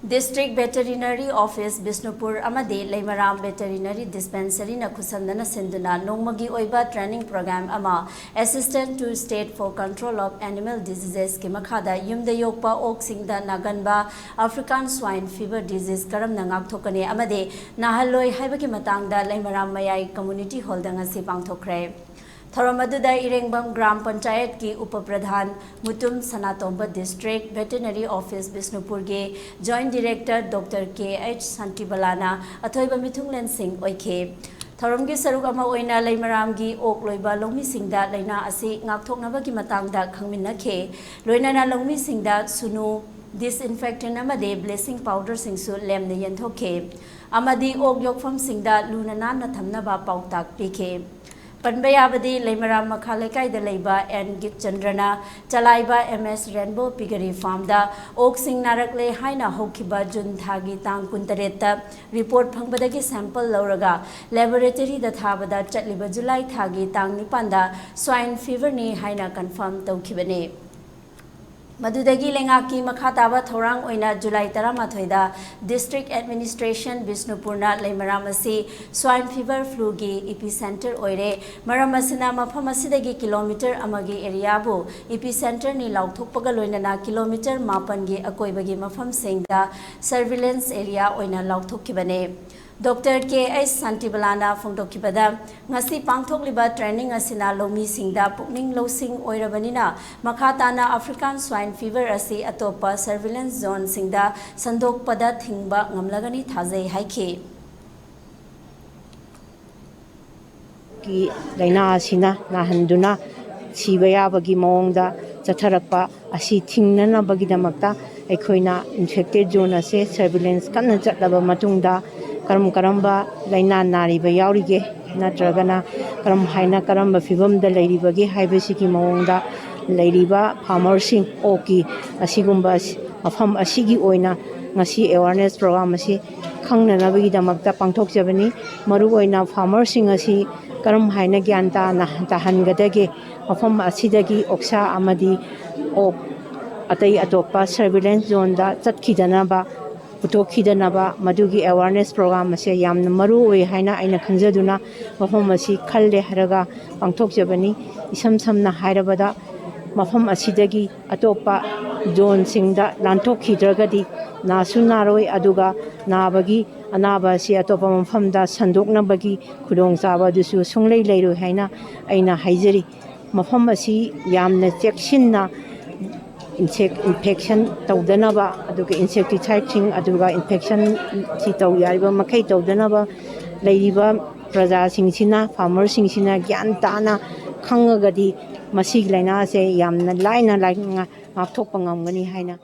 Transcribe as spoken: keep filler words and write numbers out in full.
District Veterinary Office Bishnupur ꯑꯃꯗꯤ ꯂꯩꯃꯔꯥꯝ Veterinary Dispensary ꯅ ꯈꯨꯠꯁꯝꯅꯅ ꯁꯤꯟꯗꯨꯅ ꯅꯣꯡꯃꯒꯤ ꯑꯣꯏꯕ training program ꯑꯃ Assistant to State for Control of Animal Diseases ꯀꯤ ꯃꯈꯥꯗ ꯌꯨꯝꯗ ꯌꯣꯛꯄ ꯑꯣꯛꯁꯤꯡꯗ ꯅꯥꯒꯟꯕ African Swine Fever Disease ꯀꯔꯝꯅ ꯉꯥꯛꯊꯣꯛꯀꯅꯤ ꯑꯃꯗꯤ ꯅꯥꯍꯜꯂꯣꯏ ꯍꯥꯏꯕꯒꯤ ꯃꯇꯥꯡꯗ ꯂꯩꯃꯔꯥꯝ ꯃꯌꯥꯏ Community Hall ꯗ ꯉꯁꯤ ꯄꯥꯡꯊꯣꯛꯈ꯭ꯔꯦ꯫ ꯊꯧꯔꯝ ꯑꯗꯨꯗ ꯏꯔꯦꯡꯕꯝ ꯒ꯭ꯔꯥꯝ ꯄꯟꯆꯥꯌꯠꯀꯤ ꯎꯄ ꯄ꯭ꯔꯙꯥꯟ ꯃꯨꯇꯨꯝ ꯁꯅꯥꯇꯣꯝꯕ, District Veterinary Office ꯕꯤꯁꯅꯨꯄꯨꯔꯒꯤ Joint Director Doctor ꯀꯦ ꯑꯩꯆ ꯁꯥꯟꯇꯤꯕꯂꯥꯅ ꯑꯊꯣꯏꯕ ꯃꯤꯊꯨꯡꯂꯦꯟꯁꯤꯡ ꯑꯣꯏꯈꯤ꯫ ꯊꯧꯔꯝꯒꯤ ꯁꯔꯨꯛ ꯑꯃ ꯑꯣꯏꯅ ꯂꯩꯃꯔꯥꯝꯒꯤ ꯑꯣꯛ ꯂꯣꯏꯕ ꯂꯧꯃꯤꯁꯤꯡꯗ ꯂꯥꯏꯅꯥ ꯑꯁꯤ ꯉꯥꯛꯊꯣꯛꯅꯕꯒꯤ ꯃꯇꯥꯡꯗ ꯈꯪꯃꯤꯟꯅꯈꯤ꯫ ꯂꯣꯏꯅꯅ ꯂꯧꯃꯤꯁꯤꯡꯗ ꯁꯨꯅꯨ, disinfectant ꯑꯃꯗꯤ bleaching powder ꯁꯤꯡꯁꯨ ꯂꯦꯝꯅ ꯌꯦꯟꯊꯣꯛꯈꯤ ꯑꯃꯗꯤ ꯑꯣꯛ ꯌꯣꯛꯐꯝꯁꯤꯡꯗ ꯂꯨꯅ ꯅꯥꯟꯅ ꯊꯝꯅꯕ ꯄꯥꯎꯇꯥꯛ ꯄꯤꯈꯤ꯫ ꯄꯟꯕ ꯌꯥꯕꯗꯤ, ꯂꯩꯃꯔꯥꯝ ꯃꯈꯥ ꯂꯩꯀꯥꯏꯗ ꯂꯩꯕ ꯑꯦꯟ ꯒꯤꯠꯆꯟꯗ꯭ꯔꯅ ꯆꯂꯥꯏꯕ ꯑꯦꯝ ꯑꯦꯁ Rainbow Piggery Farm ꯗ ꯑꯣꯛꯁꯤꯡ ꯅꯥꯔꯛꯂꯦ ꯍꯥꯏꯅ ꯍꯧꯈꯤꯕ ꯖꯨꯟ ꯊꯥꯒꯤ ꯇꯥꯡ ꯀꯨꯟꯇꯔꯦꯠꯇ report ꯐꯪꯕꯗꯒꯤ sample ꯂꯧꯔꯒ laboratory ꯗ ꯊꯥꯕꯗ ꯆꯠꯂꯤꯕ ꯖꯨꯂꯥꯏ ꯊꯥꯒꯤ ꯇꯥꯡ ꯅꯤꯄꯥꯟꯗ swine fever ꯅꯤ ꯍꯥꯏꯅ confirm ꯇꯧꯈꯤꯕꯅꯤ꯫ ꯃꯗꯨꯗꯒꯤ ꯂꯩꯉꯥꯛꯀꯤ ꯃꯈꯥ ꯇꯥꯕ ꯊꯧꯔꯥꯡ ꯑꯣꯏꯅ ꯖꯨꯂꯥꯏ ꯇꯔꯥꯃꯥꯊꯣꯏꯗ District Administration ꯕꯤꯁꯅꯨꯄꯨꯔꯅ ꯂꯩꯃꯔꯥꯝ ꯑꯁꯤ swine fever flu ꯒꯤ epicenter ꯑꯣꯏꯔꯦ꯫ ꯃꯔꯝ ꯑꯁꯤꯅ ꯃꯐꯝ ꯑꯁꯤꯗꯒꯤ kilometre ꯑꯃꯒꯤ area ꯕꯨ epicenter ꯅꯤ ꯂꯥꯎꯊꯣꯛꯄꯒ ꯂꯣꯏꯅꯅ kilometre ꯃꯥꯄꯟꯒꯤ ꯑꯀꯣꯏꯕꯒꯤ ꯃꯐꯝꯁꯤꯡꯗ surveillance area ꯑꯣꯏꯅ ꯂꯥꯎꯊꯣꯛꯈꯤꯕꯅꯤ꯫ ꯗꯣꯛꯇꯔ ꯀꯦ ꯑꯩꯆ ꯁꯥꯟꯇꯤꯕꯂꯥꯅ ꯐꯣꯡꯗꯣꯛꯈꯤꯕꯗ, ꯉꯁꯤ ꯄꯥꯡꯊꯣꯛꯂꯤꯕ training ꯑꯁꯤꯅ ꯂꯧꯃꯤꯁꯤꯡꯗ ꯄꯨꯛꯅꯤꯡ ꯂꯧꯁꯤꯡ ꯑꯣꯏꯔꯕꯅꯤꯅ, ꯃꯈꯥ ꯇꯥꯅ African Swine Fever ꯑꯁꯤ ꯑꯇꯣꯞꯄ surveillance zone ꯁꯤꯡꯗ ꯁꯟꯗꯣꯛꯄꯗ ꯊꯤꯡꯕ ꯉꯝꯂꯒꯅꯤ ꯊꯥꯖꯩ ꯍꯥꯏꯈꯤ꯫ ꯀꯤ ꯂꯥꯏꯅꯥ ꯑꯁꯤꯅ ꯅꯥꯍꯟꯗꯨꯅ ꯁꯤꯕ ꯌꯥꯕꯒꯤ ꯃꯑꯣꯡꯗ ꯆꯠꯊꯔꯛꯄ ꯑꯁꯤ ꯊꯤꯡꯅꯅꯕꯒꯤꯗꯃꯛꯇ ꯑꯩꯈꯣꯏꯅ infected zone ꯑꯁꯦ surveillance ꯀꯟꯅ ꯆꯠꯂꯕ ꯃꯇꯨꯡꯗ, ꯀꯔꯝ ꯀꯔꯝꯕ ꯂꯥꯏꯅꯥ ꯅꯥꯔꯤꯕ ꯌꯥꯎꯔꯤꯒꯦ, ꯅꯠꯇ꯭ꯔꯒꯅ ꯀꯔꯝ ꯍꯥꯏꯅ ꯀꯔꯝꯕ ꯐꯤꯕꯝꯗ ꯂꯩꯔꯤꯕꯒꯦ ꯍꯥꯏꯕꯁꯤꯒꯤ ꯃꯑꯣꯡꯗ ꯂꯩꯔꯤꯕ farmer ꯁꯤꯡ, ꯑꯣꯛꯀꯤ ꯑꯁꯤꯒꯨꯝꯕ ꯑꯁꯤ-, ꯃꯐꯝ ꯑꯁꯤꯒꯤ ꯑꯣꯏꯅ ꯉꯁꯤ awareness program ꯑꯁꯤ ꯈꯪꯅꯅꯕꯒꯤꯗꯃꯛꯇ ꯄꯥꯡꯊꯣꯛꯆꯕꯅꯤ꯫ ꯃꯔꯨꯑꯣꯏꯅ farmer ꯁꯤꯡ ꯑꯁꯤ ꯀꯔꯝ ꯍꯥꯏꯅ ꯒ꯭ꯌꯥꯟ ꯇꯥꯅ, ꯇꯥꯍꯟꯒꯗꯒꯦ, ꯃꯐꯝ ꯑꯁꯤꯗꯒꯤ ꯑꯣꯛꯁꯥ ꯑꯃꯗꯤ ꯑꯣꯛ ꯑꯇꯩ ꯑꯇꯣꯞꯄ surveillance zone ꯗ ꯆꯠꯈꯤꯗꯅꯕ ꯄꯨꯊꯣꯛꯈꯤꯗꯅꯕ ꯃꯗꯨꯒꯤ ꯑꯦꯋꯥꯔꯅꯦꯁ ꯄ꯭ꯔꯣꯒ꯭ꯔꯥꯝ ꯑꯁꯦ ꯌꯥꯝꯅ ꯃꯔꯨ ꯑꯣꯏ ꯍꯥꯏꯅ ꯑꯩꯅ ꯈꯟꯖꯗꯨꯅ ꯃꯐꯝ ꯑꯁꯤ ꯈꯜꯂꯦ ꯍꯥꯏꯔꯒ ꯄꯥꯡꯊꯣꯛꯆꯕꯅꯤ꯫ ꯏꯁꯝ ꯁꯝꯅ ꯍꯥꯏꯔꯕꯗ, ꯃꯐꯝ ꯑꯁꯤꯗꯒꯤ ꯑꯇꯣꯞꯄ ꯖꯣꯟꯁꯤꯡꯗ ꯂꯥꯟꯊꯣꯛꯈꯤꯗ꯭ꯔꯒꯗꯤ ꯅꯥꯁꯨ ꯅꯥꯔꯣꯏ, ꯑꯗꯨꯒ ꯅꯥꯕꯒꯤ ꯑꯅꯥꯕ ꯑꯁꯤ ꯑꯇꯣꯞꯄ ꯃꯐꯝꯗ ꯁꯟꯗꯣꯛꯅꯕꯒꯤ ꯈꯨꯗꯣꯡꯆꯥꯕ ꯑꯗꯨꯁꯨ ꯁꯨꯡꯂꯩ ꯂꯩꯔꯣꯏ ꯍꯥꯏꯅ ꯑꯩꯅ ꯍꯥꯏꯖꯔꯤ꯫ ꯃꯐꯝ ꯑꯁꯤ ꯌꯥꯝꯅ ꯆꯦꯛꯁꯤꯟꯅ ꯏꯟꯐꯦꯛꯁꯟ ꯇꯧꯗꯅꯕ, ꯑꯗꯨꯒ ꯏꯟꯁꯦꯛꯇꯤꯁꯥꯏꯠꯁꯤꯡ, ꯑꯗꯨꯒ ꯏꯟꯐꯦꯛꯁꯟꯁꯤ ꯇꯧ ꯌꯥꯔꯤꯕ ꯃꯈꯩ ꯇꯧꯗꯅꯕ ꯂꯩꯔꯤꯕ ꯄ꯭ꯔꯖꯥꯁꯤꯡꯁꯤꯅ, ꯐꯥꯔꯃꯔꯁꯤꯡꯁꯤꯅ ꯒ꯭ꯌꯥꯟ ꯇꯥꯅ ꯈꯪꯉꯒꯗꯤ ꯃꯁꯤꯒꯤ ꯂꯥꯏꯅꯥꯁꯦ ꯌꯥꯝꯅ ꯂꯥꯏꯅ ꯂꯥꯏ-, ꯉꯥꯛꯊꯣꯛꯄ ꯉꯝꯒꯅꯤ ꯍꯥꯏꯅ